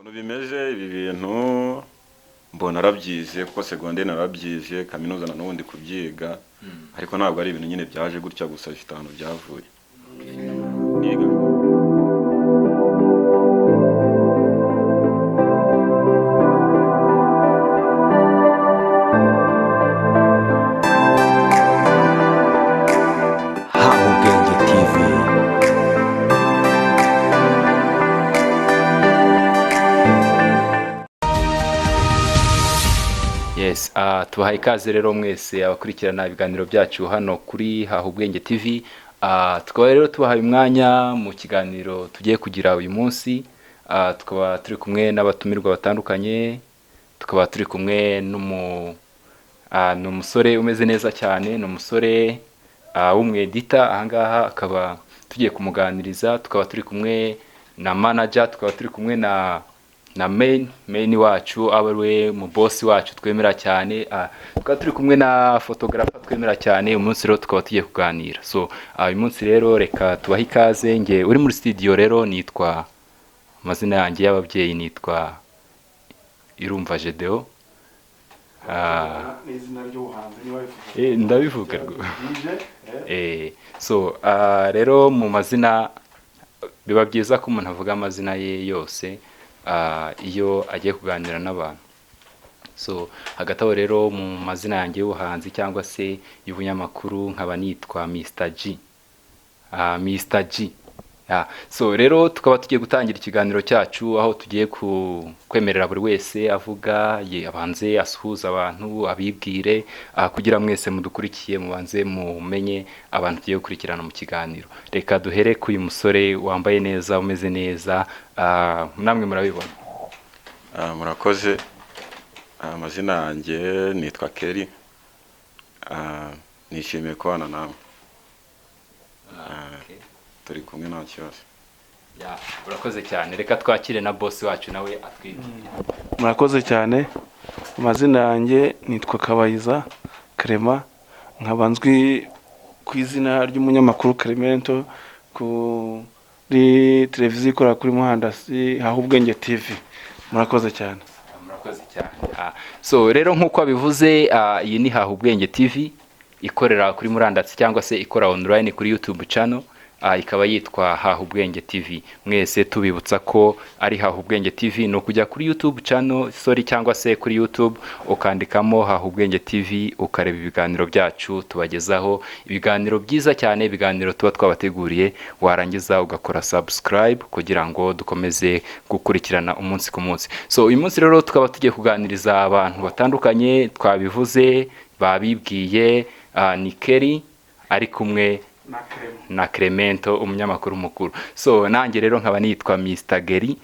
Ukuntu bimeze ibi bintu, mbona narabyize kuko segonderi narabyize, kaminuza na n'ubu ndi kubyiga, ariko ntabwo ari ibintu nyine byaje gutya gusa, bifite ahantu byavuye. Niga Haha Ubwenge TV. Yes, tubahaye ikaze rero mwese abakurikirana ibiganiro byacu hano kuri Haha Ubwenge TV. Tukaba rero tubahaye umwanya mu kiganiro tugiye kugira uyu munsi. Tukaba turi kumwe n'abatumirwa batandukanye, tukaba turi kumwe ni umusore umeze neza cyane, ni umusore w'umwedita ahangaha, akaba tugiye kumuganiriza. Tukaba turi kumwe na manager, tukaba turi kumwe na main wacu, aba ari we mu boss wacu twemera cyane, tukaba turi kumwe na photographer twemera cyane. Uyu munsi rero tukaba tugiye kuganira. So uyu munsi rero reka tubahe ikaze. Nge uri muri studio rero nitwa, amazina yanjye y'ababyeyi nitwa Irumva Gedeo. N'izina ry'ubuhanzi niba bivuga. Ndabivuga rwose. DJ. So rero mu mazina biba byiza ko umuntu avuga amazina ye yose iyo agiye kuganira n'abantu. So hagati aho rero, mu mazina yanjye y'ubuhanzi cyangwa se y'ubunyamakuru nkaba nitwa Mr G. Mr G. Yeah. So rero tukaba tugiye gutangira ikiganiro cyacu, aho tugiye kwemerera buri wese avuga ye, abanze asuhuza abantu, abibwire, kugira mwese mudukurikiye mubanze mumenye abantu tugiye gukurikirana mu kiganiro. Reka duhere ku uyu musore wambaye neza, umeze neza, namwe murabibona. Murakoze. Amazina yanjye nitwa Kelly. Nishimiye kubana namwe. Okay. Turi kumwe nta kibazo. Yeah, urakoze cyane. Reka twakire na boss wacu, nawe atwibwire. Murakoze cyane. Amazina yanjye nitwa Kabayiza Clement, nkaba nzwi ku izina ry'umunyamakuru Clemento kuri televiziyo ikorera kuri murandasi Haha Ubwenge TV. Murakoze cyane. Murakoze cyane. So rero nk'uko abivuze, iyi ni Haha Ubwenge TV ikorera kuri murandasi cyangwa se ikora online kuri YouTube channel, ikaba yitwa Haha Ubwenge TV. Mwese tubibutsa ko ari Haha Ubwenge TV, ni ukujya kuri YouTube channel, sorry, cyangwa se kuri YouTube ukandikamo Haha Ubwenge TV, ukareba ibiganiro byacu tubagezaho, ibiganiro byiza cyane, ibiganiro tuba twabateguriye, warangiza ugakora subscribe kugira ngo dukomeze gukurikirana umunsi ku munsi. So uyu munsi rero tukaba tugiye kuganiriza abantu batandukanye, twabivuze, babibwiye, ni Kelly ari kumwe Na Clement. na Clemento, umunyamakuru mukuru. So nanjye rero nkaba nitwa Mr Geri,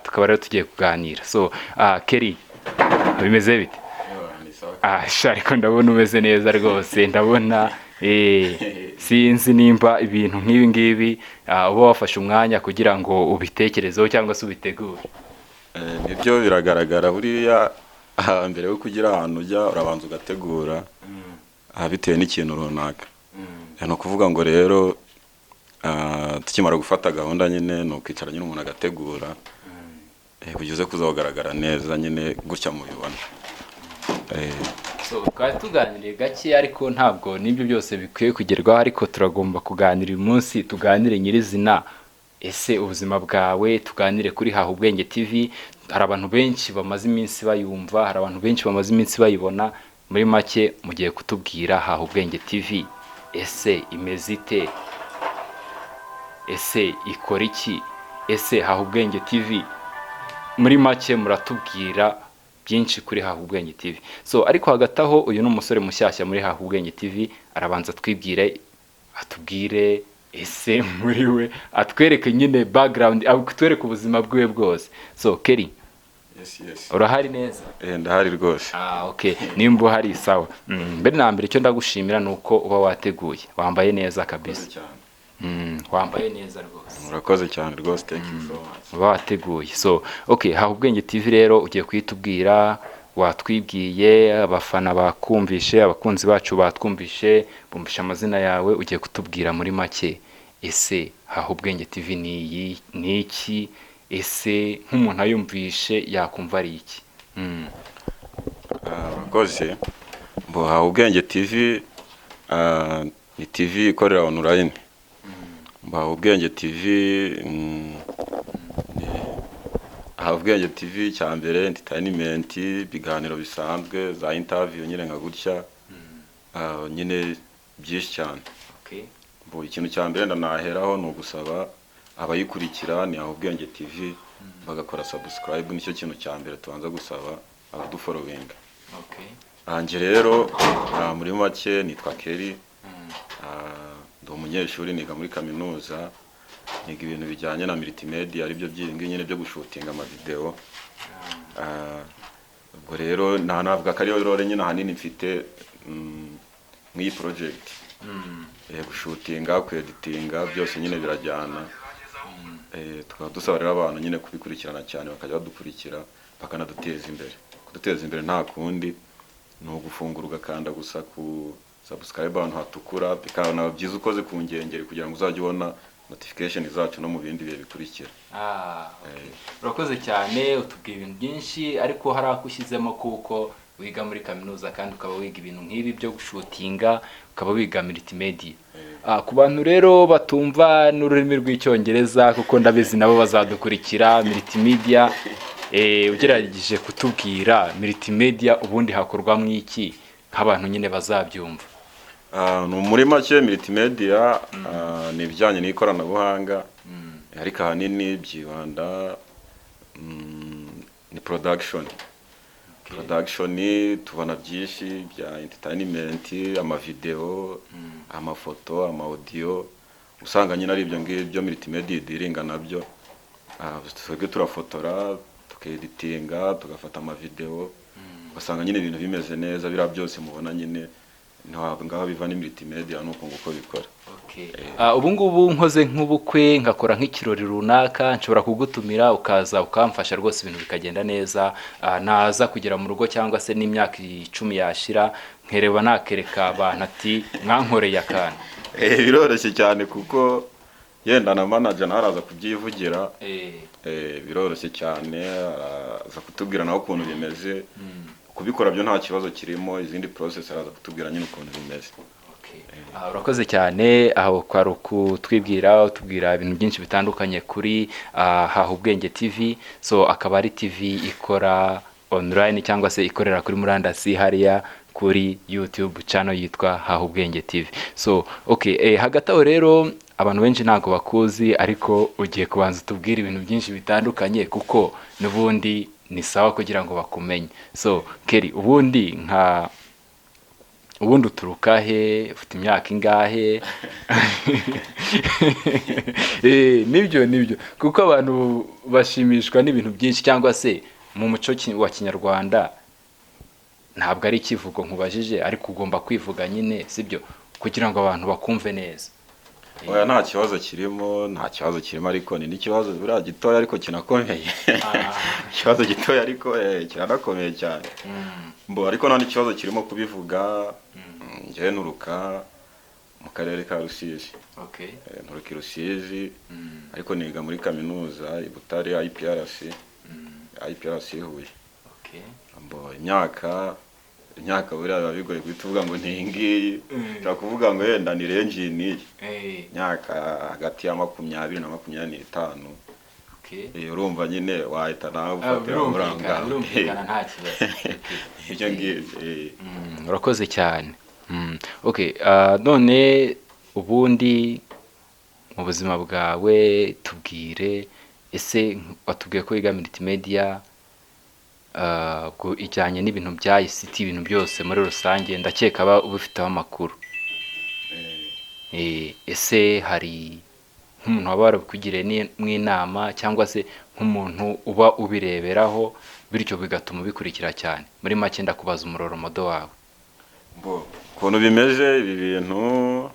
tukaba rero tugiye kuganira. So Kelly, bimeze bite? Ni sawa. Sha, ariko ndabona umeze neza rwose, ndabona sinzi nimba ibintu nk'ibi ngibi uba wafashe umwanya kugira ngo ubitekerezeho cyangwa se ubitegure. Nibyo, biragaragara. Buriya mbere yo kugira ahantu ujya urabanza ugategura, bitewe n'ikintu runaka. Ni ukuvuga ngo rero tukimara gufata gahunda nyine ni ukwicara nyine umuntu agategura, kugira uze kuzagaragara neza nyine gutya mubibona. So twari tuganiriye gake, ariko ntabwo n'ibyo byose bikwiye kugerwaho, ariko turagomba kuganira uyu munsi, tuganire nyirizina. Ese ubuzima bwawe, tuganire kuri Haha Ubwenge TV. Hari abantu benshi bamaze iminsi bayumva, hari abantu benshi bamaze iminsi bayibona. Muri make mugiye kutubwira Haha Ubwenge TV, ese imeze ite? Ese ikora iki? Ese Haha Ubwenge TV, muri make muratubwira byinshi kuri Haha Ubwenge TV. So ariko hagati aho, uyu ni umusore mushyashya muri Haha Ubwenge TV, arabanza atwibwire, atubwire ese muri we, atwereke nyine background, atwereke ubuzima bwiwe bwose. So Kelly, Yes. urahari neza? Ndahari rwose. Ah, okay, nimba uhari sawa. Mbere na mbere icyo ndagushimira ni uko uba wateguye, wambaye neza kabisa. Murakoze cyane. Wambaye neza rwose. Murakoze cyane rwose, thank you so much. Uba wateguye. So okay, Haha Ubwenge TV rero ugiye kuyitubwira, watwibwiye, abafana bakumvishe, abakunzi bacu batwumvishe, bumvishe amazina yawe. Ugiye kutubwira muri make, ese Haha Ubwenge TV ni iyi, ni iki? Ese nk'umuntu ayumvishe yakumva ari iki? Urakoze. Mbo Haha Ubwenge TV ni TV ikorera online. Mbo Haha Ubwenge TV Haha Ubwenge TV cya mbere entertainment, ibiganiro bisanzwe, za interview nyine nka gutya, nyine byinshi cyane. Mbo ikintu cya mbere ndanaheraho ni ugusaba abayikurikira ni Haha Ubwenge TV bagakora subscribe, nicyo kintu cya mbere tubanza gusaba abadufollowinga. Anjye rero muri make nitwa Kelly, ndi umunyeshuri, niga muri kaminuza, niga ibintu bijyanye na multimedia, aribyo byingi nyine byo gushootinga amavideo. Ubwo rero nta navuga ko ariyo role nyine ahanini mfite mw'iyi project. Gushootinga, kweditinga, byose nyine birajyana. Tukaba dusaba rero abantu nyine kubikurikirana cyane, bakajya badukurikira bakanaduteza imbere. Kuduteza imbere nta kundi ni ugufungura ugakanda gusa ku subscribe ahantu hatukura, bikaba byiza ukoze ku ngengeri kugira ngo uzajye ubona notification zacu no mu bindi bihe bikurikira. Ah, okay. Urakoze cyane, utubwiye ibintu byinshi, ariko hari ako ushyizemo kuko wiga muri kaminuza kandi ukaba wiga ibintu nk'ibi byo gushootinga, ukaba wiga multimedia. Ku bantu rero batumva n'ururimi rw'Icyongereza, kuko ndabizi nabo bazadukurikira, multimedia, ugerageje kutubwira multimedia ubundi hakorwamo iki nk'abantu nyine bazabyumva? Ni muri make multimedia ni ibijyanye n'ikoranabuhanga, ariko ahanini byibanda ni production. Production tubona byinshi bya entertainment, amavideo, amafoto, ama audio, usanga nyine ari ibyo ngibyo multimedia idealinga nabyo. Twebwe turafotora, tukeditinga, tugafata amavideo, ugasanga nyine ibintu bimeze neza. Biriya byose mubona nyine ntabwo ngaho biva, ni multimedia, nuko nguko bikora. Okay. Ubu ngubu nkoze nk'ubukwe, nkakora nk'ikirori runaka, nshobora kugutumira ukaza ukamfasha rwose ibintu bikagenda neza. Naza kugera mu rugo cyangwa se n'imyaka 10 yashira nkereba nakereka abantu ati mwankoreye akantu. Biroroshye cyane kuko yenda na manager nawe araza kubyivugira. Biroroshye cyane, araza kutubwira nawe ukuntu bimeze. Kubikora byo nta kibazo kirimo, izindi process araza kutubwira nyine ukuntu bimeze. Okay. Urakoze cyane, aho kwari ukutwibwira utubwira ibintu byinshi bitandukanye kuri Haha Ubwenge TV. So akaba ari TV ikora online cyangwa se ikorera kuri murandasi hariya kuri YouTube channel yitwa Haha Ubwenge TV. So okay, hagati aho rero abantu benshi ntabwo bakuzi, ariko ugiye kubanza utubwire ibintu byinshi bitandukanye kuko n'ubundi ni sawa kugira ngo bakumenye. So Kelly, ubundi nka ubundi uturuka he? Ufite imyaka ingahe? Nibyo kuko abantu bashimishwa n'ibintu byinshi, cyangwa se mu muco wa kinyarwanda ntabwo ari ikivugo nkubajije, ariko ugomba kwivuga nyine, sibyo, kugira ngo abantu bakumve neza. Oya, nta kibazo kirimo, nta kibazo kirimo, ariko ni n'ikibazo buriya gitoya ariko kinakomeye. Ikibazo gitoya ariko kiranakomeye cyane. Mbo ariko nta n'ikibazo kirimo kubivuga. Njyewe nturuka mu karere ka Rusizi. Nturuka i Rusizi, ariko niga muri kaminuza i Butare, IPRC, IPRC Huye. Mbo imyaka buriya biba bigoye guhita uvuga ngo ni iyi ngiyi. Ushobora kuvuga ngo yenda ni range niyi, imyaka hagati ya 20 na 25. Urumva nyine wahita nawe ufatira muri aho Birumvikana, ngaho. birumvikana, nta kibazo. Ibyo ngibyo. Urakoze cyane. Okay, none ubundi mu buzima bwawe tubwire, ese watubwiye ko wiga multimedia, ubwo ijyanye n'ibintu bya ICT, ibintu byose muri rusange ndakeka aba ubifiteho amakuru. Ese hari nk'umuntu waba warabikugiriye mu inama, cyangwa se nk'umuntu uba ubireberaho bityo bigatuma ubikurikira cyane? Muri make ndakubaza umuroro modo wawe. Mbo ukuntu bimeze ibi bintu,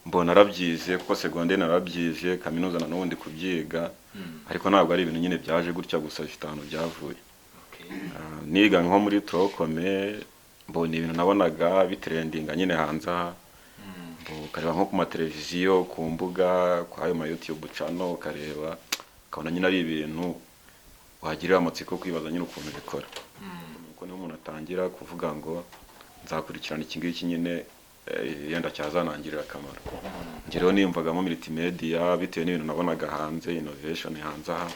mbo narabyize kuko segonderi narabyize, kaminuza na n'ubundi kubyiga, ariko ntabwo ari ibintu nyine byaje gutya gusa, bifite ahantu byavuye. Niga nko muri tronc commun, mbona ibintu nabonaga bitrendinga nyine hanze aha. Mbo ukareba nko ku mateleviziyo, ku mbuga, ku ayo ma YouTube channel, ukareba Ukabona nyine ari ibintu wagirira amatsiko, kwibaza nyine ukuntu bikora. Nuko niho umuntu atangira kuvuga ngo nzakurikirana iki ngiki nyine, yenda cyazanangirira akamaro. Njye rero niyumvagamo multimedia bitewe n'ibintu nabonaga hanze, innovation hanze aha,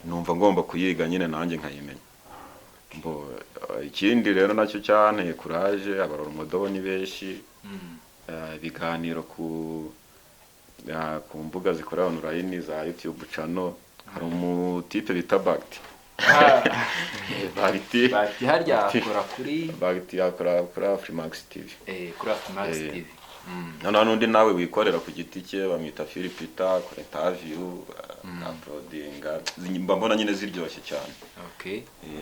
numva ngomba kuyiga nyine nanjye nkayimenya. Mbo ikindi rero nacyo cyanteye courage, aba role model ni benshi. Ibiganiro ku mbuga zikorera online za YouTube channel, hari umutipe bita Bagti. Bagti. Bati harya akora kuri Bagti akora kuri Afrimax TV. Kuri Afrimax TV. Noneho n'undi nawe wikorera ku giti cye bamwita Philip Peter, akora interview, uploadinga, mba mbona nyine ziryoshye cyane.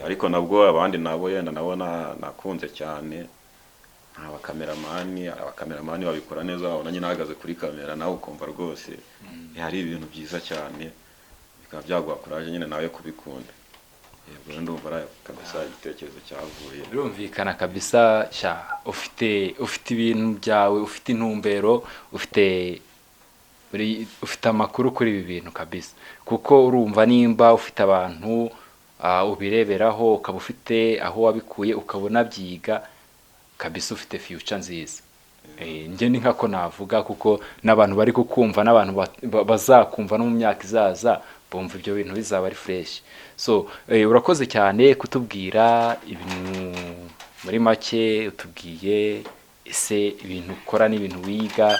Ariko nabwo abandi nabo yenda nabo nakunze cyane nta bakameramani, abakameramani babikora neza, wabona nyine ahagaze kuri kamera nawe ukumva rwose hari ibintu byiza cyane, bikaba byaguha courage nyine nawe kubikunda. Yego, rero ndumva ari kabisa igitekerezo cyavuye. Birumvikana kabisa sha, ufite ibintu byawe, ufite intumbero, ufite amakuru kuri ibi bintu kabisa, kuko urumva nimba ufite abantu ubireberaho, ukaba ufite aho wabikuye, ukaba unabyiga kabisa, ufite future nziza. Njye ni nkako navuga, kuko n'abantu bari kukumva n'abantu bazakumva no mu myaka izaza bumva ibyo bintu bizaba ari fresh. So urakoze cyane kutubwira ibintu muri make, utubwiye ese ibintu ukora n'ibintu wiga,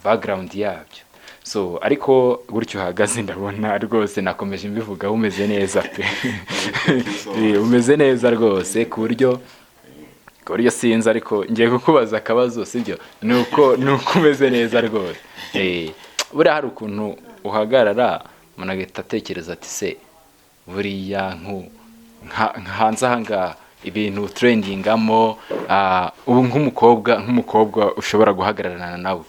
background yabyo. So ariko gutyo uhagaze ndabona rwose, nakomeje mbivuga, umeze neza pe. Umeze neza rwose ku buryo sinzi, ariko ngiye kukubaza akabazo, sibyo? Ni uko umeze neza rwose. Buriya hari ukuntu uhagarara umuntu agahita atekereza ati: "Se buriya nka hanze aha ngaha ibintu trendingamo, ubu nk'umukobwa ushobora guhagararana nawe,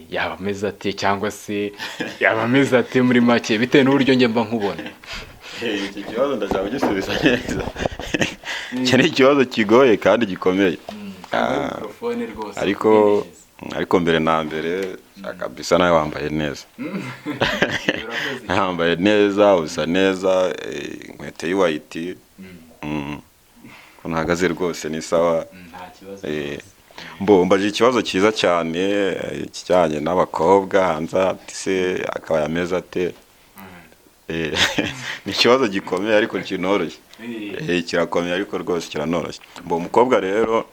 yaba ameze ate, cyangwa se yaba ameze ate muri make, bitewe n'uburyo njye mba nkubona?" Iki kibazo ndashaka kugisubiza neza. Iki ni ikibazo kigoye kandi gikomeye. Mikrofone rwose. Ariko mbere na mbere kabisa nawe wambaye neza, wambaye neza, usa neza, inkweto y'white, ukuntu uhagaze rwose ni sawa. Nta kibazo. Mbo mbajije ikibazo cyiza cyane, kijyanye n'abakobwa hanze, ati se akaba yameze ate? Ni ikibazo gikomeye ariko kinoroshye. Kirakomeye ariko rwose kiranoroshye. Mbo umukobwa rero,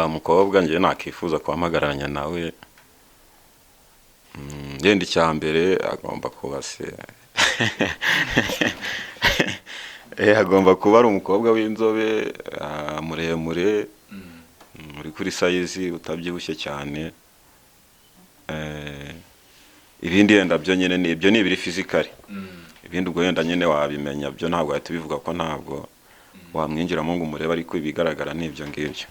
umukobwa njyewe nakifuza kuba mpagararanya nawe, yenda icya mbere agomba kuba se agomba kuba ari umukobwa w'inzobe, muremure, uri kuri size, utabyibushye cyane. Ibindi yenda byo nyine ni ibyo, ni ibiri physical. Ibindi ubwo yenda nyine wabimenya, byo ntabwo wahita ubivuga ko ntabwo wamwinjiramo ngo umurebe, ariko ibigaragara ni ibyo ngibyo.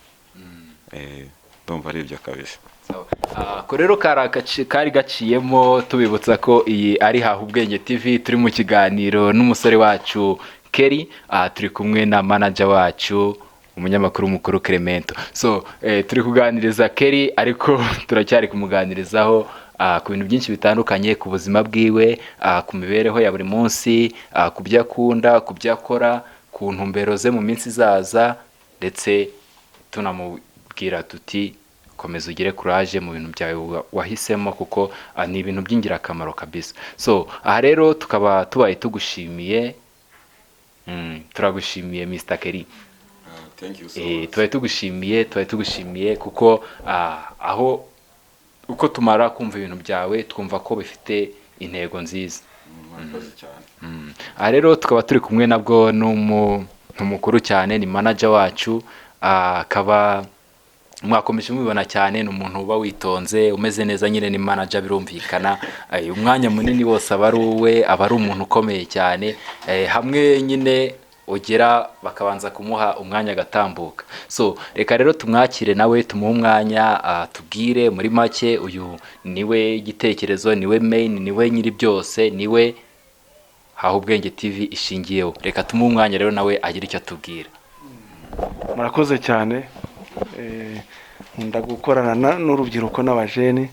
Ndumva ari ibyo kabisa. Ako rero kari gaciyemo, tubibutsa ko iyi ari Haha Ubwenge TV, turi mu kiganiro n'umusore wacu Kelly, turi kumwe na manager wacu, umunyamakuru mukuru Clemento. So turi kuganiriza Kelly, ariko turacyari kumuganirizaho ku bintu byinshi bitandukanye, ku buzima bwiwe, ku mibereho ya buri munsi, ku byo akunda, ku byo akora, ku ntumbero ze mu minsi izaza, ndetse tunamubwira tuti: "Komeza ugire courage mu bintu byawe wahisemo, kuko ni ibintu by'ingirakamaro kabisa." So aha rero tukaba tubaye tugushimiye, turagushimiye Mr Kelly. Thank you so much. Tubaye tugushimiye kuko aho uko tumara kumva ibintu byawe twumva ko bifite intego nziza. Murakoze cyane. Aha rero tukaba turi kumwe nabwo n'umuntu mukuru cyane, ni manager wacu, akaba mwakomeje mubibona cyane, ni umuntu uba witonze, umeze neza nyine, ni manager birumvikana. Umwanya munini wose aba ari uwe, aba ari umuntu ukomeye cyane. Hamwe nyine ugera bakabanza kumuha umwanya agatambuka. So reka rero tumwakire nawe, tumuhe umwanya, tubwire muri make. Uyu niwe igitekerezo, niwe main, niwe nyiri byose, niwe Haha Ubwenge TV ishingiyeho. Reka tumuhe umwanya rero nawe agire icyo atubwira. Murakoze cyane. Nkunda gukorana n'urubyiruko n'abajene.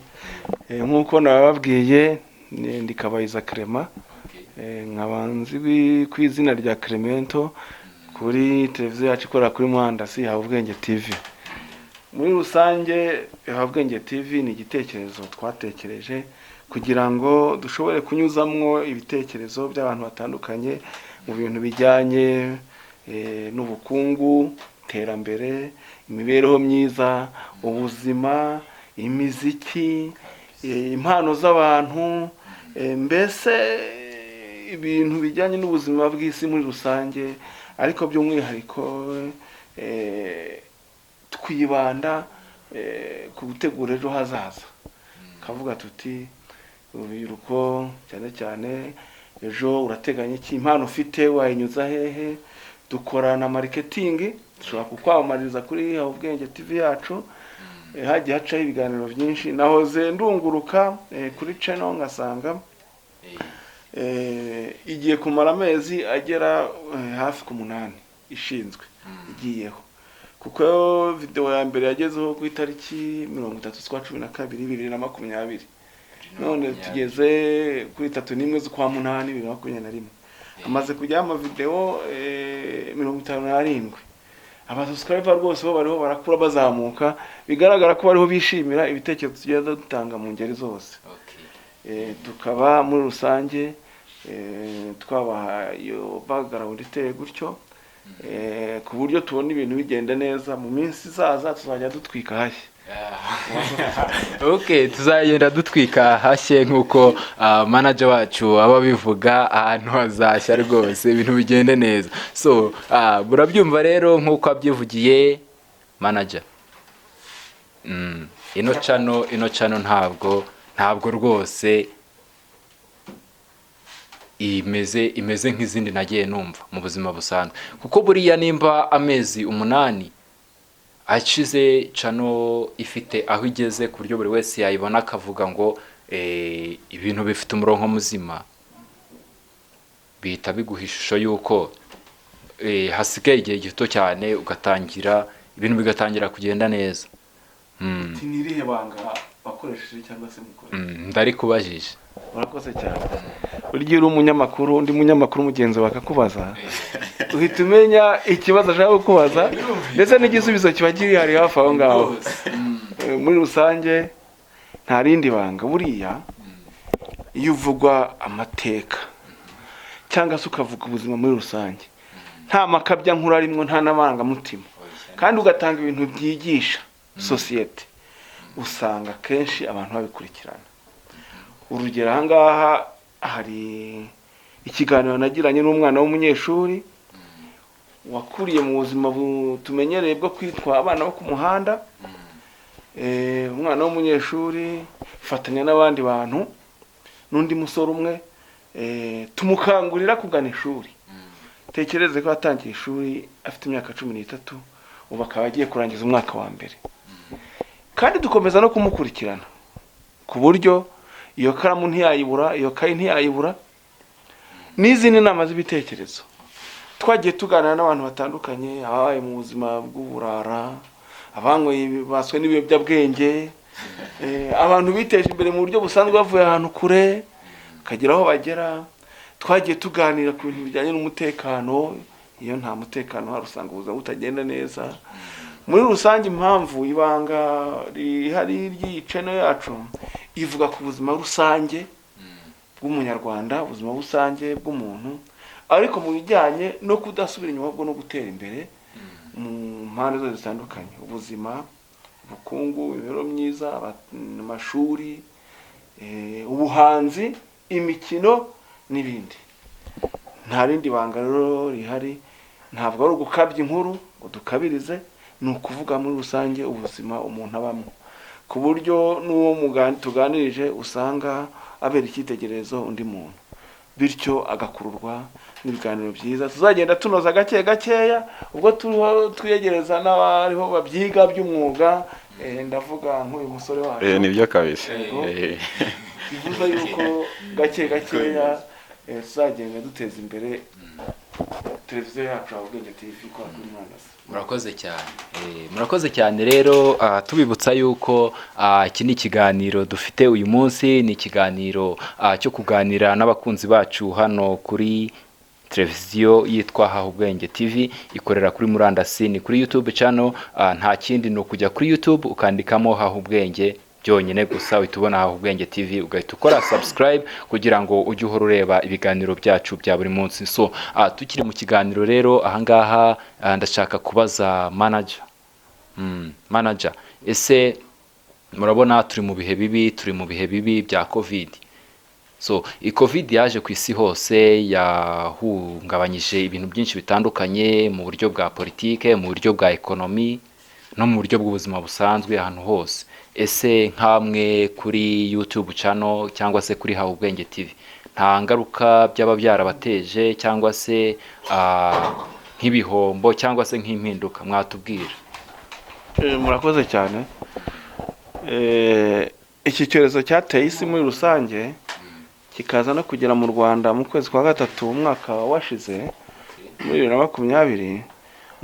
Nk'uko nababwiye. Ndi Kabayiza Clement. Nkaba nzwi ku izina rya Clemento kuri televiziyo yacu ikorera kuri murandasi, Haha Ubwenge TV. Muri rusange, Haha Ubwenge TV ni igitekerezo twatekereje kugira ngo dushobore kunyuzamwo ibitekerezo by'abantu batandukanye mu bintu bijyanye n'ubukungu, iterambere, imibereho myiza, ubuzima, imiziki, impano z'abantu, mbese ibintu bijyanye n'ubuzima bw'isi muri rusange. Ariko by'umwihariko twibanda ku gutegura ejo hazaza, kavuga tuti: urubyiruko cyane cyane, ejo urateganya iki? Impano ufite wayinyuza hehe? Dukora na marketing, dushobora kukwamamariza kuri Ubwenge TV yacu. Hagiye hacaho ibiganiro byinshi. Nahoze ndunguruka kuri channel ngasanga igiye kumara amezi agera hafi ku 8 ishinzwe, igiyeho, kuko video ya mbere yagezeho ku itariki 30 z'ukwa 12 2020, none tugeze kuri 31 z'ukwa munani 2021, amaze kujyaho amavideo 57. Abasubscriber rwose bo bariho barakura, bazamuka, bigaragara ko bariho bishimira ibitekerezo tugenda dutanga mu ngeri zose. Tukaba muri rusange twabaha iyo background iteye gutyo, ku buryo tubona ibintu bigenda neza. Mu minsi izaza tuzajya dutwika hashya. Okay, tuzagenda dutwika hashye nk'uko manager wacu aba abivuga, ahantu hazashya rwose, ibintu bigende neza. So murabyumva rero nk'uko abyivugiye manager. Ino channel ntabwo rwose imeze nk'izindi nagiye numva mu buzima busanzwe, kuko buriya nimba amezi 8 ashize channel ifite aho igeze, ku buryo buri wese yayibona akavuga ngo ibintu bifite umurongo muzima, bihita biguha ishusho y'uko hasigaye igihe gito cyane ugatangira, ibintu bigatangira kugenda neza. Ati ni irihe banga wakoresheje cyangwa se mukoresha? Ndarikubajije. Urakoze cyane. Burya uri umunyamakuru, undi munyamakuru mugenzi wawe akakubaza, uhita umenya ikibazo ashaka kukubaza, ndetse n'igisubizo kiba gihari hafi aho ngaho. Muri rusange nta rindi banga. Buriya iyo uvugwa amateka cyangwa se ukavuga ubuzima muri rusange, nta makabya nkuru arimwo, nta n'amarangamutima, kandi ugatanga ibintu byigisha sosiyete, usanga akenshi abantu babikurikirana. Urugero, aha ngaha hari ikiganiro nagiranye n'umwana w'umunyeshuri wakuriye mu buzima tumenyereye bwo kwitwa abana bo ku muhanda. Umwana w'umunyeshuri, fatanya n'abandi bantu n'undi musore umwe, tumukangurira kugana ishuri. Tekereze ko yatangiye ishuri afite imyaka 13, ubu akaba agiye kurangiza umwaka wa mbere. Kandi dukomeza no kumukurikirana ku buryo iyo karamu ntiyayibura, iyo kayi ntiyayibura, n'izindi nama z'ibitekerezo. Twagiye tuganira n'abantu batandukanye, ababaye mu buzima bw'uburara, abanyweye baswe n'ibiyobyabwenge, abantu biteje imbere mu buryo busanzwe bavuye ahantu kure bakagera aho bagera. Twagiye tuganira ku bintu bijyanye n'umutekano. Iyo nta mutekano uhari usanga ubuzima butagenda neza muri rusange. Impamvu ibanga rihari ry'iyi channel yacu, ivuga ku buzima rusange bw'umunyarwanda, ubuzima rusange bw'umuntu, ariko mu bijyanye no kudasubira inyuma ahubwo no gutera imbere mu mpande zose zitandukanye: ubuzima, ubukungu, imibereho myiza, amashuri, ubuhanzi, imikino n'ibindi. Nta rindi banga rero rihari. Ntabwo ari ugukabya inkuru ngo dukabirize, ni ukuvuga muri rusange ubuzima umuntu abamo, ku buryo n'uwo tuganirije usanga abera icyitegererezo undi muntu, bityo agakururwa n'ibiganiro byiza tuzagenda tunoza gake gakeya ubwo turiho twiyegereza n'abariho babyiga by'umwuga. Ndavuga nk'uyu musore wacu. Nibyo kabisa. Yego. Bivuze yuko gake gakeya tuzagenda duteza imbere. televiziyo yacu Haha Ubwenge TV ikora kuri murandasi. Murakoze cyane. Murakoze cyane rero. Tubibutsa yuko iki ni ikiganiro dufite uyu munsi, ni ikiganiro cyo kuganira n'abakunzi bacu hano kuri televiziyo yitwa Haha Ubwenge TV, ikorera kuri murandasi, ni kuri YouTube channel. Nta kindi, ni ukujya kuri YouTube ukandikamo Haha Ubwenge byonyine gusa, uhita ubona Haha Ubwenge TV, ugahita ukora subscribe kugira ngo ujye uhora ureba ibiganiro byacu bya buri munsi. So tukiri mu kiganiro rero ahangaha, ndashaka kubaza manager. Manager, ese murabona turi mu bihe bibi, turi mu bihe bibi bya COVID. So iyi COVID yaje ku isi hose, yahungabanyije ibintu byinshi bitandukanye mu buryo bwa politike, mu buryo bwa economy no mu buryo bw'ubuzima busanzwe ahantu hose. Ese nk'amwe kuri YouTube channel cyangwa se kuri Haha Ubwenge TV, nta ngaruka byaba byarabateje cyangwa se nk'ibihombo cyangwa se nk'impinduka mwatubwira? Murakoze cyane. Iki cyorezo cyateye isi muri rusange, kikaza no kugera mu Rwanda mu kwezi kwa gatatu umwaka washize muri 2020,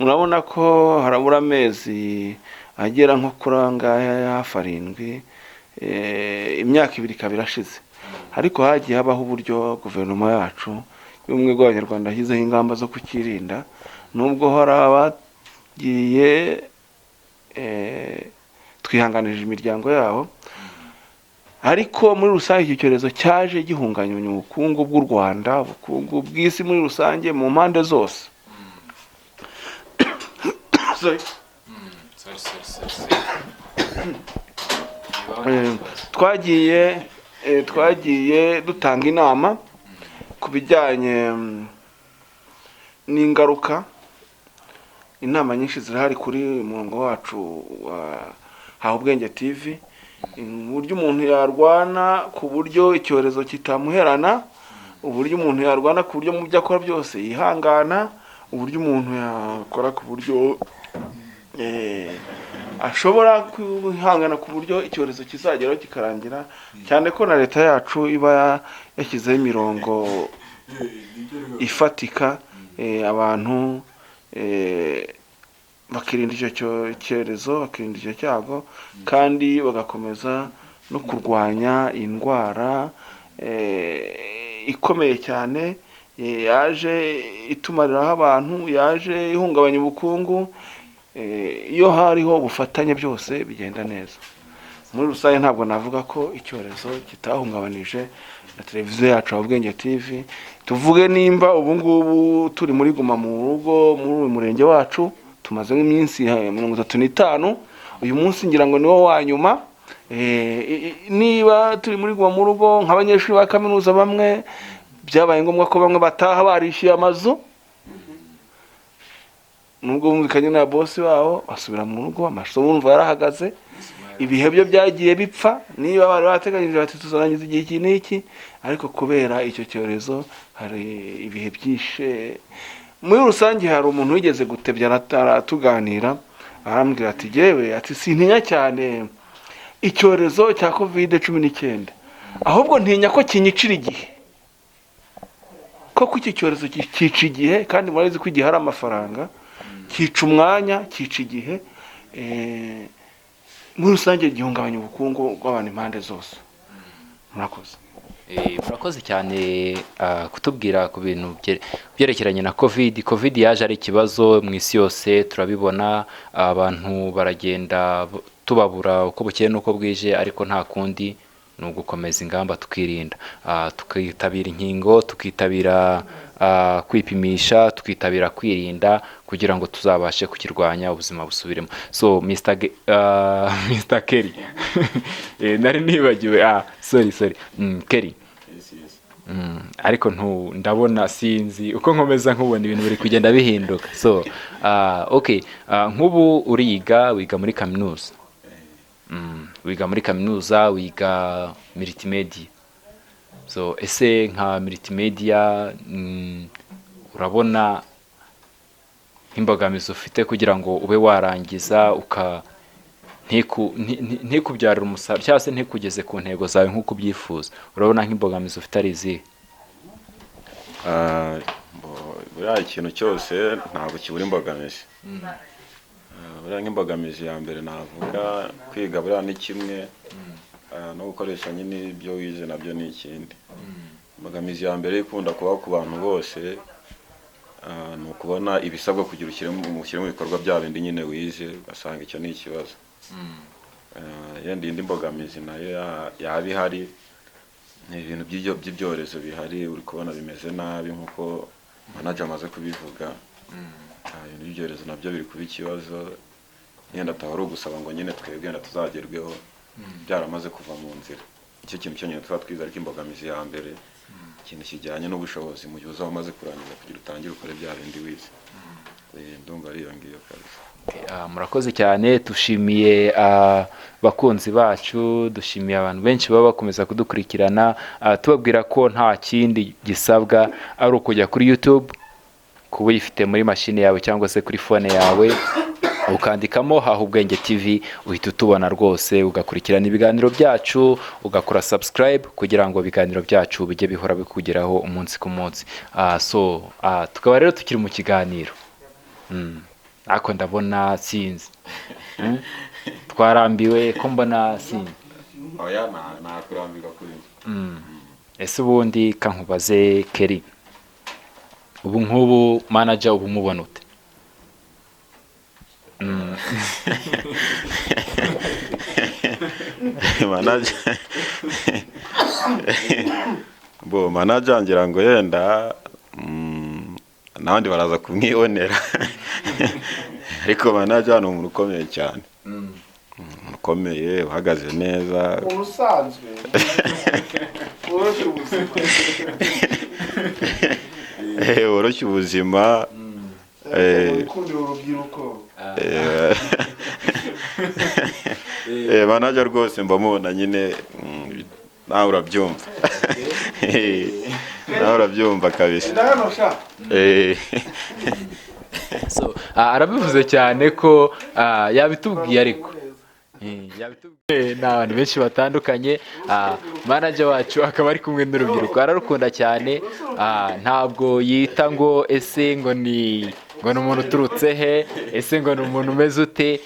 murabona ko harabura amezi agera nko kuri angahe, hafi 7, imyaka 2 ikaba irashize. Ariko hagiye habaho uburyo guverinoma yacu y'ubumwe bw'Abanyarwanda yashyizeho ingamba zo kukirinda, nubwo hari abagiye, twihanganishije imiryango yabo. Ariko muri rusange iki cyorezo cyaje gihungabanya ubukungu bw'u Rwanda, ubukungu bw'isi muri rusange mu mpande zose. Sorry. Twagiye dutanga inama ku bijyanye n'ingaruka. Inama nyinshi zirahari kuri uyu murongo wacu wa Haha Ubwenge TV, uburyo umuntu yarwana ku buryo icyorezo kitamuherana, uburyo umuntu yarwana ku buryo mu byo akora byose yihangana, uburyo umuntu yakora ku buryo ashobora kwihangana ku buryo icyorezo kizageraho kikarangira, cyane ko na leta yacu iba yashyizeho imirongo ifatika, abantu bakirinda icyo cyorezo, bakirinda icyo cyago, kandi bagakomeza no kurwanya indwara ikomeye cyane, yaje itumariraho abantu, yaje ihungabanya ubukungu. Iyo hariho ubufatanye byose bigenda neza. Muri rusange ntabwo navuga ko icyorezo kitahungabanije na televiziyo yacu Haha Ubwenge TV. Tuvuge nimba ubu ngubu turi muri guma mu rugo muri uyu murenge wacu, tumaze nk'iminsi 35, uyu munsi ngira ngo niwo wa nyuma. Niba turi muri guma mu rugo, nk'abanyeshuri ba kaminuza bamwe byabaye ngombwa ko bamwe bataha barishyuye amazu, nubwo bumvikanye na bosi wabo, basubira mu rugo, amasomo urumva yarahagaze, ibihe byo byagiye bipfa. Niba bari bateganyije bati tuzarangiza igihe iki n'iki, ariko kubera icyo cyorezo hari ibihe byishe. Muri rusange hari umuntu wigeze gutebya, aratuganira, arambwira ati jyewe, ati sintinya cyane icyorezo cya COVID-19, ahubwo ntinya ko kinyicira igihe, koko iki cyorezo cyica igihe, kandi murabizi ko igihe ari amafaranga, cyica umwanya, cyica igihe. Muri rusange gihungabanya ubukungu bw'abantu impande zose. Murakoze. Murakoze cyane kutubwira ku bintu byerekeranye na COVID. COVID yaje ari ikibazo mu isi yose, turabibona, abantu baragenda tubabura uko bukeye n'uko bwije, ariko nta kundi, ni ugukomeza ingamba, tukirinda, tukitabira inkingo, tukitabira kwipimisha, tukitabira kwirinda kugira ngo tuzabashe kukirwanya, ubuzima busubiremo. So Mr. Kelly, nari nibagiwe, sorry, sorry. Kelly. Ariko ntu ndabona sinzi uko nkomeza nkubona ibintu biri kugenda bihinduka. So okay, nk'ubu uriga, wiga muri kaminuza. Wiga muri kaminuza, wiga multimedia. So ese nka multimedia, urabona nk'imbogamizi ufite kugira ngo ube warangiza uka ntikubyarire umusaruro cyangwa se ntikugeze ku ntego zawe nk'uko ubyifuza, urabona nk'imbogamizi ufite ari izihe? Buriya ikintu cyose ntabwo kibura imbogamizi. Buriya nk'imbogamizi ya mbere navuga, kwiga buriya ni kimwe, no gukoresha nyine ibyo wize nabyo ni ikindi. Imbogamizi ya mbere ikunda kuba ku bantu bose, ni ukubona ibisabwa kugira ushyire mu bikorwa bya bindi nyine wize, ugasanga icyo ni ikibazo. Yenda indi mbogamizi nayo yaba ihari ni ibintu by'ibyorezo bihari, uri kubona bimeze nabi nk'uko manager amaze kubivuga. Ibintu by'ibyorezo nabyo biri kuba ikibazo, yenda ataba ari ugusaba ngo nyine twebwe yenda tuzagerweho byaramaze kuva mu nzira. Icyo kintu cyonyine tuba twize, ariko imbogamizi ya mbere, ikintu kijyanye n'ubushobozi mu gihe uzaba umaze kurangiza kugira utangire ukore bya bindi wize. Ndumva ari iyo ngiyo kabisa. Murakoze cyane, dushimiye abakunzi bacu, dushimiye abantu benshi baba bakomeza kudukurikirana, tubabwira ko nta kindi gisabwa ari ukujya kuri YouTube, kuba uyifite muri mashini yawe cyangwa se kuri phone yawe, ukandikamo Haha Ubwenge TV, uhita utubona rwose, ugakurikirana ibiganiro byacu, ugakora subscribe kugira ngo ibiganiro byacu bijye bihora bikugeraho umunsi ku munsi. So tukaba rero tukiri mu kiganiro. Ariko ndabona sinzi. Twarambiwe ko mbona sinzi. Oya, nta kurambirwa kuri njye. Ese ubundi kankubaze Kelly, ubu nk'ubu manager ubu umubona ute? Manager, bo manager ngira ngo yenda n'abandi baraza kumwibonera, ariko manager ni umuntu ukomeye cyane, umuntu ukomeye uhagaze neza. Umuntu usanzwe woroshya ubuzima. Woroshya ubuzima. Wikundira urubyiruko. Manager rwose mba mubona nyine, nawe urabyumva, nawe urabyumva kabisa. Enda hano sha. So arabivuze cyane ko yabitubwiye, ariko yabitubwiye ni abantu benshi batandukanye. Manager wacu akaba ari kumwe n'urubyiruko, ararukunda cyane. Ntabwo yita ngo ese ngo ni umuntu uturutse he, ese ngo ni umuntu umeze ute.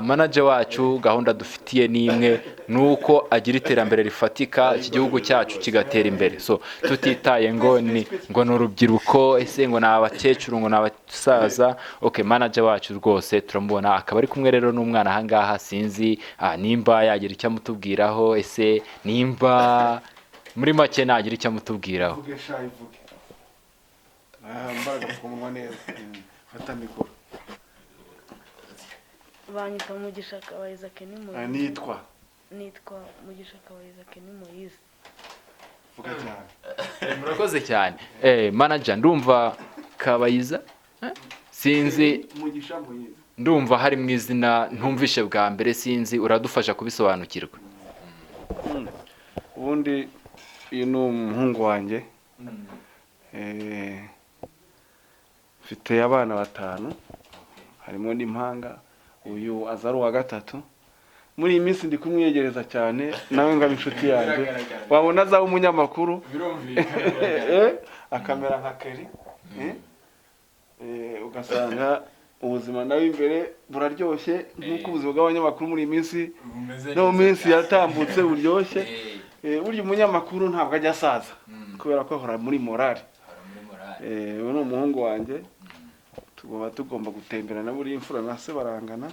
Manager wacu gahunda dufitiye ni imwe, ni uko agira iterambere rifatika, iki gihugu cyacu kigatera imbere. So tutitaye ngo ni urubyiruko, ese ngo ni abakecuru, ngo ni abasaza. Okay, manager wacu rwose turamubona, akaba ari kumwe rero n'umwana ahangaha. Sinzi nimba yagira icyo amutubwiraho, ese nimba muri make nagira icyo amutubwiraho. Ivuge sha, ivuge. Mbara agapfukamunwa neza. Fata mikoro. Banyita Mugisha Kabayiza Kenny Moise. Nitwa Nitwa Mugisha Kabayiza Kenny Moise. Vuga cyane. Murakoze cyane. Manager, ndumva Kabayiza, eh? Sinzi. Mugisha Moise. Ndumva hari mu izina ntumvishe bwa mbere, sinzi, uradufasha kubisobanukirwa. Ubundi uyu ni umuhungu wanjye. Mfite abana batanu harimo n'impanga, uyu aza ari uwa gatatu. Muri iyi minsi ndi kumwiyegereza cyane nawe ngo abe inshuti yanjye, wabona azaba umunyamakuru, akamera nka Kelly. Ugasanga ubuzima nawe imbere buraryoshye nk'uko ubuzima bw'abanyamakuru muri iyi minsi no mu minsi yatambutse buryoshye. Burya umunyamakuru ntabwo ajya asaza kubera ko ahora muri morale. Uyu ni umuhungu wanjye, tugomba gutemberana. Buriya imfura na se barangana,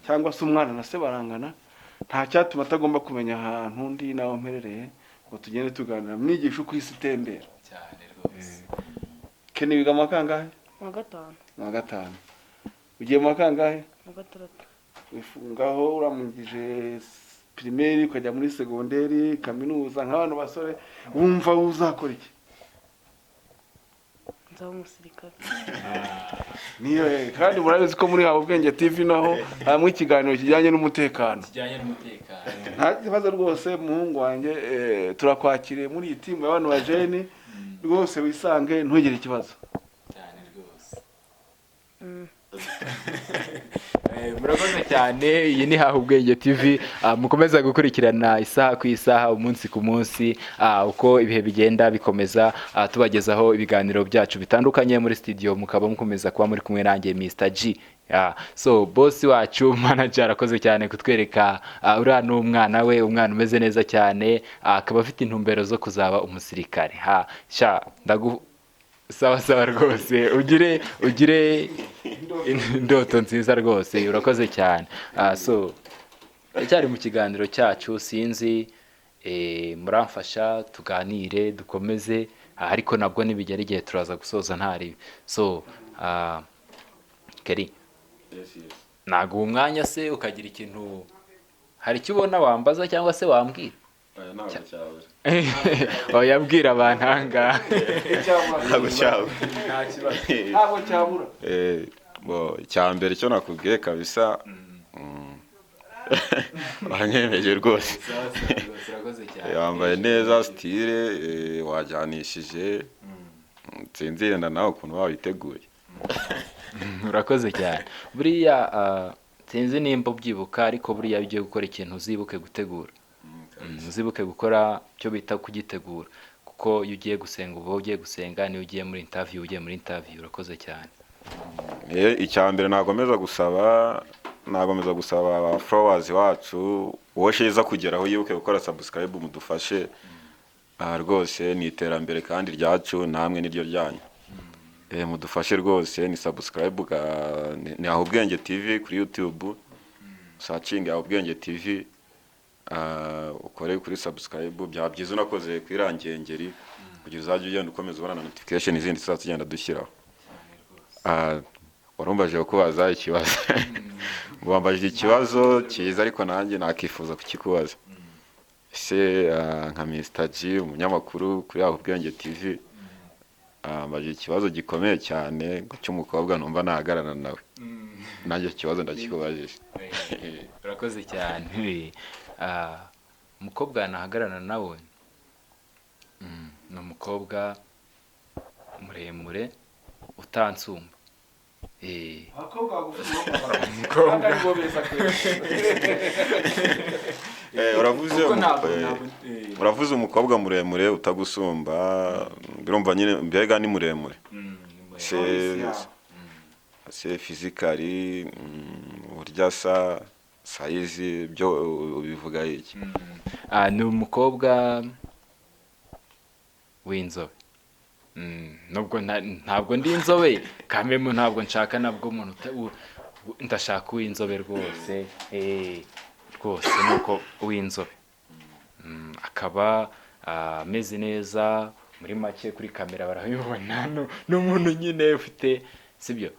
cyangwa se umwana na se barangana. Nta cyatuma atagomba kumenya ahantu ndi n'aho mperereye ngo tugende tuganira, mwigisha uko isi itembera. Kenny, wiga mu wa kangahe? Mu wa gatanu. Mu wa gatanu. Ugiye mu wa kangahe? Mu wa gatandatu. Ngaho uramugije primaire, ukajya muri segonderi, kaminuza, nk'abantu basore, wumva uzakora iki? Nzaba umusirikare. Niyo kandi murabizi ko muri Hawe Ubwenge TV naho hamwe ikiganiro kijyanye n'umutekano. Kijyanye n'umutekano. Nta kibazo rwose, muhungu wanjye, turakwakiriye muri iyi timu y'abantu ba jene rwose, wisange, ntugire ikibazo. Cyane rwose. Murakoze cyane. Iyi ni Haha Ubwenge TV. Mukomeza gukurikirana isaha ku isaha, umunsi ku munsi, uko ibihe bigenda bikomeza, tubagezaho ibiganiro byacu bitandukanye muri studio, mukaba mukomeza kuba muri kumwe nanjye Mr G. So boss wacu, manager, arakoze cyane kutwereka uriya ni umwana we, umwana umeze neza cyane, akaba afite intumbero zo kuzaba umusirikare. Ha sha, ndagu sawa sawa rwose, ugire indoto nziza rwose, urakoze cyane. So cyari mu kiganiro cyacu, sinzi, muramfasha tuganire dukomeze, ariko nabwo nibigera igihe turaza gusoza ntaribi. So Kelly, naguha umwanya se ukagira ikintu, hari icyo ubona wambaza cyangwa se wambwira? Ntabwo cyabura. Oya, bwira abantu ahangaha. Ntabwo cyabura. Nta kibazo. Ntabwo cyabura. Bo, icya mbere cyo nakubwiye kabisa, wanyemeje rwose. Urakoze cyane. Yambaye neza, style, wajyanishije. Sinzi yenda nawe ukuntu wabiteguye. Urakoze cyane. Buriya sinzi nimba ubyibuka, ariko buriya iyo ugiye gukora ikintu uzibuke gutegura. Uzibuke gukora icyo bita kugitegura, kuko iyo ugiye gusenga uba ugiye gusenga, niyo ugiye muri interview ugiye muri interview. Urakoze cyane. Icya mbere nakomeza gusaba aba followers wacu, uwo shiza kugeraho yibuke gukora subscribe, mudufashe. Rwose ni iterambere kandi ryacu namwe niryo ryanyu. Mudufashe rwose, ni subscribe ni Aho Ubwenge TV kuri YouTube, searching Aho Ubwenge TV, ukore kuri subscribe. Byaba byiza unakoze kuri rangengeri kugira uzajye ugenda ukomeza ubona na notification izindi tuzajya tugenda dushyiraho. Warumbaje kubaza ikibazo, wambajije ikibazo cyiza, ariko nanjye nakifuza kukikubaza. Ese nka Mr G, umunyamakuru kuri Aho Ubwenge TV, mbajije ikibazo gikomeye cyane ngo cy'umukobwa numva nahagararana nawe, nanjye icyo kibazo ndakikubajije. Urakoze cyane. Umukobwa nahagararana nawe, ni umukobwa muremure utansumba. Abakobwa bagufi kandi aribo beza kenshi. Uravuze Kuko ntabwo uravuze umukobwa muremure utagusumba, birumva nyine mbega ni muremure. Ni muremure. Se se physically, uburyo asa, size, byo ubivuga iki? Ni umukobwa w'inzobe. Nubwo ntabwo ndi inzobe kamemo, ntabwo nshaka nabwo umuntu ndashaka uw'inzobe rwose, rwose nuko uw'inzobe, akaba ameze neza muri make, kuri kamera barabibona, ni umuntu nyine ufite, sibyo,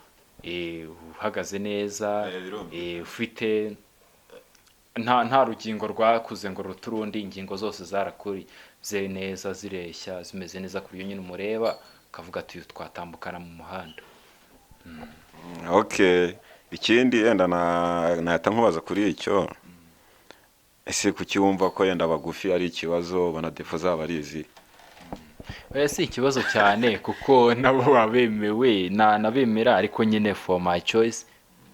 uhagaze neza. Birumvikana. Ufite nta rugingo rwakuze ngo rute urundi, ingingo zose zarakurize neza, zireshya, zimeze neza, ku buryo nyine umureba ukavuga ati uyu twatambukana mu muhanda. Okay, ikindi yenda nahita nkubaza kuri icyo: ese kuki wumva ko yenda abagufi ari ikibazo, ubona défauts zabo ari izi? Oya, si ikibazo cyane kuko nabo baba bemewe nabemera, ariko nyine for my choice,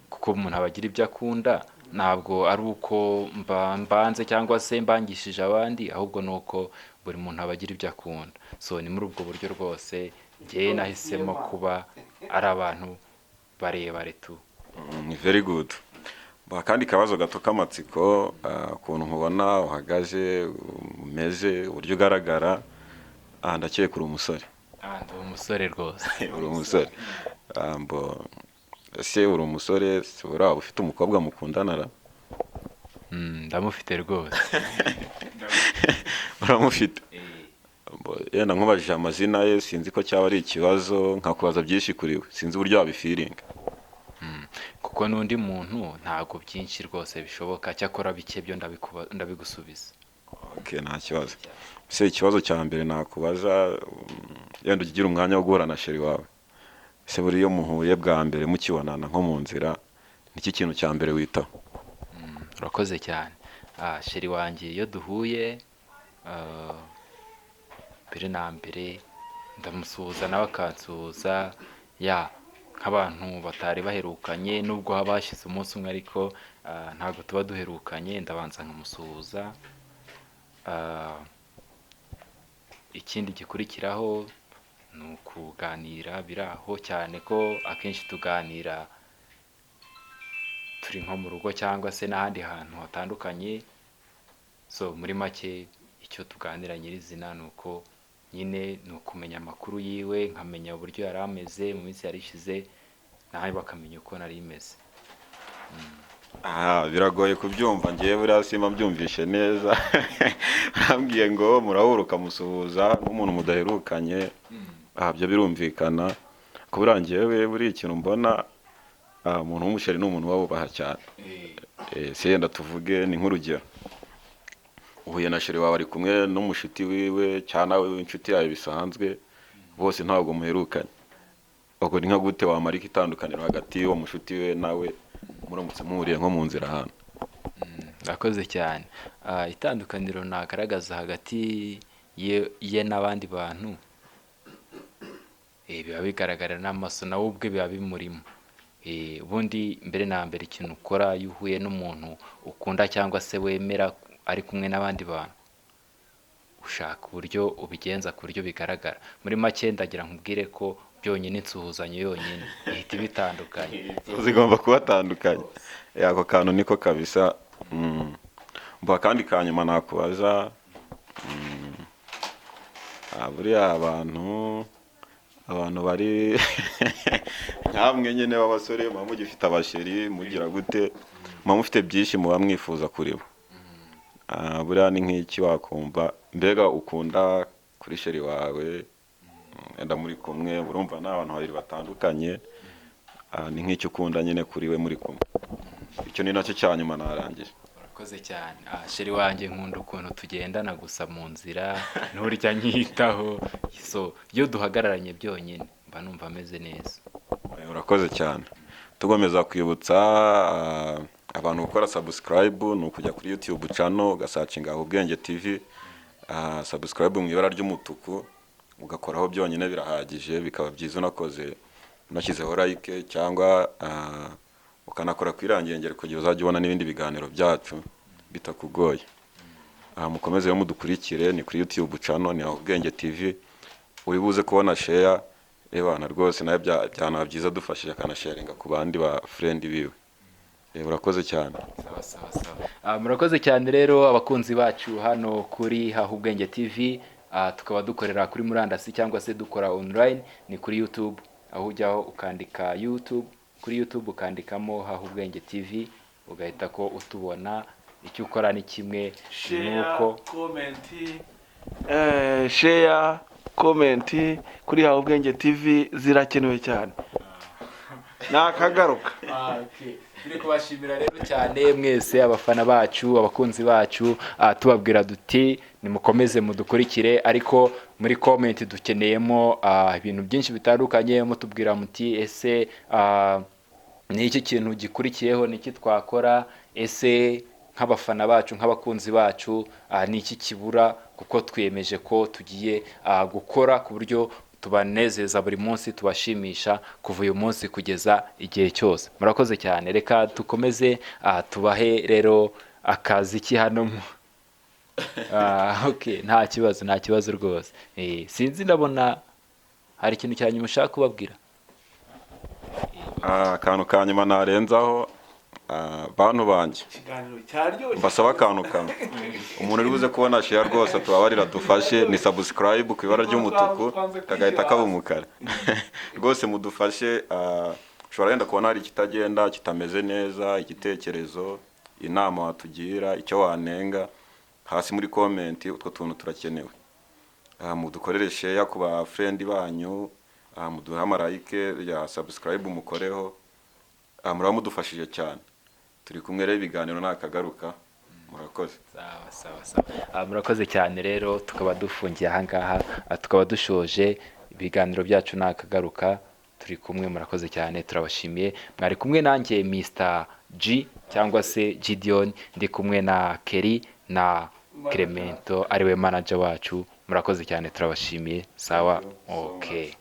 kuko umuntu aba agira ibyo akunda, ntabwo ari uko mbanze cyangwa se mbangishije abandi, ahubwo ni uko buri muntu aba agira ibyo akunda. So ni muri ubwo buryo rwose njyewe nahisemo kuba ari abantu barebare tu. Ni very good. Akandi kabazo gato k'amatsiko, ukuntu nkubona uhagaze, umeze, uburyo ugaragara, ndakeka uri umusore. Ndi umusore rwose. Uri umusore. Mbo ese uri umusore, si uraba ufite umukobwa mukundana ra? Ndamufite rwose. Uramufite. Mbo, yenda nkubajije amazina ye, sinzi ko cyaba ari ikibazo, nkakubaza byinshi kuri we, sinzi uburyo wabifiringa. Kuko n'undi muntu ntabwo byinshi rwose bishoboka, cyakora bike byo ndabigusubiza. Okay, nta kibazo. Se ikibazo cya mbere nakubaza, yenda ugira umwanya wo guhura na chéri wawe, ese buriya iyo muhuye bwa mbere mukibonana nko mu nzira, niki kintu cya mbere witaho? Urakoze cyane. Chéri wanjye iyo duhuye, mbere na mbere ndamusuhuza nawe akansuhuza, ya Nk'abantu batari baherukanye, nubwo haba hashize umunsi umwe, ariko ntabwo tuba duherukanye, ndabanza nkamusuhuza. Ikindi gikurikiraho ni ukuganira biraho, cyane ko akenshi tuganira turi nko mu rugo cyangwa se n'ahandi hantu hatandukanye. So muri make, icyo tuganira nyirizina ni uko nyine ni ukumenya amakuru yiwe, nkamenya uburyo yari ameze mu minsi yari ishize, nawe bakamenya uko nari meze. Aha biragoye kubyumva, ngewe buriya simba mbyumvishe neza. Arambwiye ngo murahura ukamusuhuza nk'umuntu mudaherukanye. Aha byo birumvikana ko buriya ngewe buriya ikintu mbona, umuntu w'umusheri ni umuntu uba wubaha cyane. Se yenda tuvuge ni nk'urugero, uhuye na chéri wawe ari kumwe n'umushuti wiwe cyangwa nawe w'inshuti yawe bisanzwe, bose ntabwo muherukanye. Ubwo ni nka gute wamarika itandukaniro hagati y'uwo mushuti we nawe, muramutse muhuriye nko mu nzira ahantu? Urakoze cyane. Itandukaniro nagaragaza hagati ye n'abandi bantu, biba bigaragara n'amaso, nawe ubwe biba bimurimo. Ubundi mbere na mbere, ikintu ukora iyo uhuye n'umuntu ukunda cyangwa se wemera ari kumwe n'abandi bantu, ushaka uburyo ubigenza ku buryo bigaragara. Muri make, ndagira nkubwire ko byonyine insuhuzanyo yonyine ihita ibitandukanye. Zigomba kubatandukanya. Ako kantu niko kabisa. Mba akandi ka nyuma nakubaza, buriya abantu bari nkamwe nyine b'abasore, muba mugifite abasheri, mugira gute, muba mufite byinshi muba mwifuza kureba. Buriya ni nk'iki wakumva mbega ukunda kuri chéri wawe, wenda muri kumwe, urumva ni abantu babiri batandukanye. Ni nk'icyo ukunda nyine kuri we muri kumwe? Icyo ni nacyo cya nyuma, narangije. Urakoze cyane. Chéri wanjye nkunda ukuntu tugendana gusa mu nzira, nturya nyitaho. So iyo duhagararanye byonyine mba numva ameze neza. Urakoze cyane. Tugomeza kwibutsa abantu gukora subscribe, ni ukujya kuri YouTube channel ugasearchinga Ubwenge TV, subscribe mu ibara ry'umutuku ugakoraho byonyine birahagije. Bikaba byiza unakoze unashyizeho like cyangwa ukanakora ku irangengero kugira uzajye ubona n'ibindi biganiro byacu bitakugoye. Mukomeze rero mudukurikire, ni kuri YouTube channel ni Ubwenge TV. Uri buze kubona share ebana rwose, nawe byanaba byiza dufashije akanasharinga ku bandi ba friend biwe. Urakoze cyane. Sawa sawa sawa. Murakoze cyane rero abakunzi bacu hano kuri Haha Ubwenge TV. Tukaba dukorera kuri murandasi cyangwa se dukora online, ni kuri YouTube, aho ujyaho ukandika YouTube, kuri YouTube ukandikamo Haha Ubwenge TV, ugahita ko utubona. Icyo ukora ni kimwe, nuko Comment, share, comment kuri Haha Ubwenge TV zirakenewe cyane, nakagaruka. Turi kubashimira rero cyane mwese abafana bacu, abakunzi bacu, tubabwira duti nimukomeze mudukurikire. Ariko muri comment dukeneyemo ibintu byinshi bitandukanye, mutubwira muti: ese ni iki kintu gikurikiyeho? Ni iki twakora? Ese nk'abafana bacu, nk'abakunzi bacu, ni iki kibura? Kuko twiyemeje ko tugiye gukora ku buryo tubanezeza buri munsi, tubashimisha kuva uyu munsi kugeza igihe cyose. Murakoze cyane. Reka dukomeze, tubahe rero akaziki hano. Okay, nta kibazo, nta kibazo rwose. Sinzi, ndabona hari ikintu cya nyuma ushaka kubabwira. Akantu ka nyuma narenzaho, bantu banjye, Ikiganiro cyaryoshye. mbasaba akantu kamwe. Umuntu uri buze kubona share rwose tubabarira dufashe, ni subscribe ku ibara ry'umutuku kagahita kaba umukara. Rwose mudufashe. Ushobora wenda kubona hari ikitagenda, kitameze neza, igitekerezo, inama watugira, icyo wanenga, hasi muri comment utwo tuntu turakenewe. Mudukorere share ku ba friend banyu, muduhe amalike ya subscribe mukoreho. Muraba mudufashije cyane. Turi kumwe rero, ibiganiro nakagaruka. Murakoze. Sawa sawa sawa. Murakoze cyane rero, tukaba dufungiye ahangaha, tukaba dushoje ibiganiro byacu nakagaruka. Turi kumwe, murakoze cyane, turabashimiye. Mwari kumwe nanjye Mr G cyangwa se Gideon, ndi kumwe na Kelly na Clemento ariwe manager wacu. Murakoze cyane, turabashimiye. Sawa, okay.